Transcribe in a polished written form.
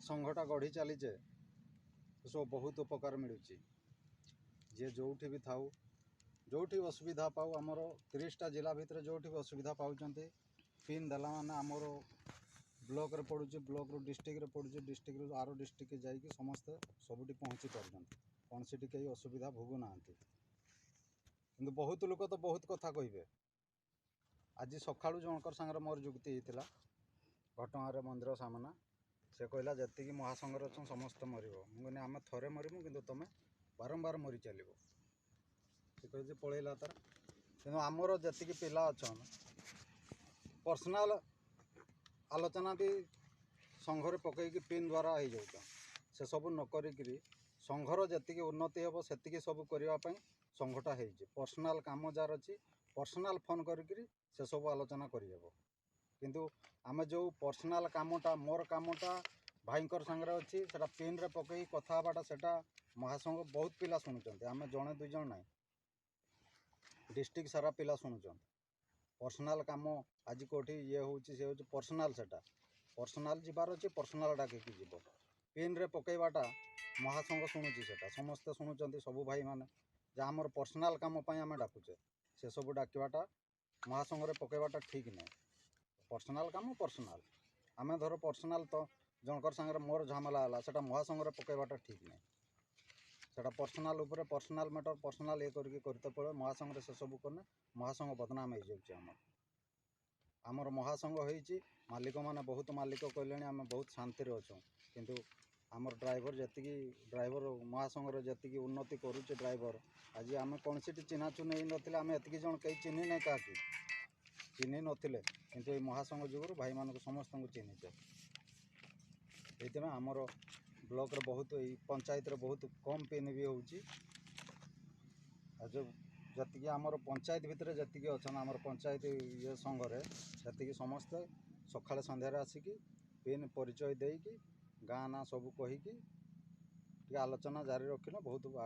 ସଂଘଟା ଗଢ଼ି ଚାଲିଛେ, ସେସବୁ ବହୁତ ଉପକାର ମିଳୁଛି। ଯିଏ ଯେଉଁଠି ବି ଥାଉ, ଯେଉଁଠି ଅସୁବିଧା ପାଉ, ଆମର 30ଟା ଜିଲ୍ଲା ଭିତରେ ଯେଉଁଠି ବି ଅସୁବିଧା ପାଉଛନ୍ତି, ପିନ୍ ଦେଲା ମାନେ ଆମର ବ୍ଲକରେ ପଡ଼ୁଛି, ବ୍ଲକରୁ ଡିଷ୍ଟ୍ରିକ୍ଟରେ ପଡ଼ୁଛି, ଡିଷ୍ଟ୍ରିକ୍ଟରୁ ଆର ଡିଷ୍ଟ୍ରିକ୍ଟ ଯାଇକି ସମସ୍ତେ ସବୁଠି ପହଞ୍ଚି ପାରୁଛନ୍ତି। କୌଣସିଠି କେହି ଅସୁବିଧା ଭୋଗୁନାହାନ୍ତି। କିନ୍ତୁ ବହୁତ ଲୋକ ତ ବହୁତ କଥା କହିବେ। ଆଜି ସକାଳୁ ଜଣଙ୍କର ସାଙ୍ଗରେ ମୋର ଯୁକ୍ତି ହେଇଥିଲା ଘଟଗାଁରେ ମନ୍ଦିର ସାମ୍ନା। ସେ କହିଲା ଯେତିକି ମହାସଂଘରେ ଅଛନ୍ତି ସମସ୍ତେ ମରିବ। ମୁଁ କହିଲି ଆମେ ଥରେ ମରିବୁ, କିନ୍ତୁ ତୁମେ ବାରମ୍ବାର ମରି ଚାଲିବ। ସେ କହିଛି ପଳେଇଲା ତାର। କିନ୍ତୁ ଆମର ଯେତିକି ପିଲା ଅଛନ୍, ପର୍ସନାଲ୍ ଆଲୋଚନା ବି ସଂଘରେ ପକେଇକି ପିନ୍ ଦ୍ୱାରା ହେଇଯାଉଛନ୍। ସେସବୁ ନ କରିକିରି ସଂଘର ଯେତିକି ଉନ୍ନତି ହେବ ସେତିକି ସବୁ କରିବା ପାଇଁ ସଂଘଟା ହେଇଛି। ପର୍ସନାଲ୍ କାମ ଯାହାର ଅଛି, ପର୍ସନାଲ୍ ଫୋନ୍ କରିକିରି ସେସବୁ ଆଲୋଚନା କରିହେବ। କିନ୍ତୁ ଆମେ ଯେଉଁ ପର୍ସନାଲ୍ କାମଟା, ମୋର କାମଟା ଭାଇଙ୍କର ସାଙ୍ଗରେ ଅଛି, ସେଟା ପିନ୍ରେ ପକେଇ କଥା ହେବାଟା, ସେଟା ମହାସଂଘ ବହୁତ ପିଲା ଶୁଣୁଛନ୍ତି। ଆମେ ଜଣେ ଦୁଇ ଜଣ ନାହିଁ, ଡିଷ୍ଟ୍ରିକ୍ଟ ସାରା ପିଲା ଶୁଣୁଛନ୍ତି। ପର୍ସନାଲ୍ କାମ ଆଜି କେଉଁଠି ଇଏ ହେଉଛି, ସେ ହେଉଛି ପର୍ସନାଲ୍, ସେଟା ପର୍ସନାଲ୍ ଯିବାର ଅଛି, ପର୍ସନାଲ୍ ଡାକିକି ଯିବ। ପିନ୍ରେ ପକେଇବାଟା ମହାସଂଘ ଶୁଣୁଛି, ସେଟା ସମସ୍ତେ ଶୁଣୁଛନ୍ତି, ସବୁ ଭାଇମାନେ, ଯେ ଆମର ପର୍ସନାଲ୍ କାମ ପାଇଁ ଆମେ ଡାକୁଛେ। ସେସବୁ ଡାକିବାଟା ମହାସଂଘରେ ପକେଇବାଟା ଠିକ୍ ନାହିଁ। ପର୍ସନାଲ୍ କାମ ପର୍ସନାଲ୍। ଆମେ ଧର ପର୍ସନାଲ୍ ତ ଜଣଙ୍କର ସାଙ୍ଗରେ ମୋର ଝାମେଲା ହେଲା, ସେଟା ମହାସଂଘରେ ପକେଇବାଟା ଠିକ୍ ନାହିଁ। ସେଟା ପର୍ସନାଲ୍ ଉପରେ ପର୍ସନାଲ୍ ମ୍ୟାଟର୍, ପର୍ସନାଲ୍ ଇଏ କରିକି କରିତେ ପଡ଼ିବ। ମହାସଂଘରେ ସେସବୁ କଲେ ମହାସଂଘ ବଦନାମ ହେଇଯାଉଛି। ଆମର ମହାସଂଘ ହେଇଛି, ମାଲିକମାନେ ବହୁତ ମାଲିକ କହିଲେଣି, ଆମେ ବହୁତ ଶାନ୍ତିରେ ଅଛୁ। କିନ୍ତୁ ଆମର ଡ୍ରାଇଭର ଯେତିକି, ଡ୍ରାଇଭର ମହାସଂଘରେ ଯେତିକି ଉନ୍ନତି କରୁଛି ଡ୍ରାଇଭର, ଆଜି ଆମେ କୌଣସିଠି ଚିହ୍ନାଚୁନି ହେଇନଥିଲେ, ଆମେ ଏତିକି ଜଣ କେହି ଚିହ୍ନି ନାହିଁ, କାହାକୁ ଚିହ୍ନି ନଥିଲେ, କିନ୍ତୁ ଏଇ ମହାସଂଘ ଯୋଗୁରୁ ଭାଇମାନଙ୍କୁ ସମସ୍ତଙ୍କୁ ଚିହ୍ନିଛେ। ଏଇଥିପାଇଁ ଆମର ବ୍ଲକରେ ବହୁତ, ଏଇ ପଞ୍ଚାୟତରେ ବହୁତ କମ୍ ପିନ୍ ବି ହେଉଛି। ଆଉ ଯେଉଁ ଯେତିକି ଆମର ପଞ୍ଚାୟତ ଭିତରେ ଯେତିକି ଅଛନ୍ତି, ଆମର ପଞ୍ଚାୟତ ଇଏ ସଂଘରେ ସେତିକି ସମସ୍ତେ ସକାଳେ ସନ୍ଧ୍ୟାରେ ଆସିକି ପିନ୍ ପରିଚୟ ଦେଇକି, ଗାଁ ନାଁ ସବୁ କହିକି ଟିକେ ଆଲୋଚନା ଜାରି ରଖିଲେ ବହୁତ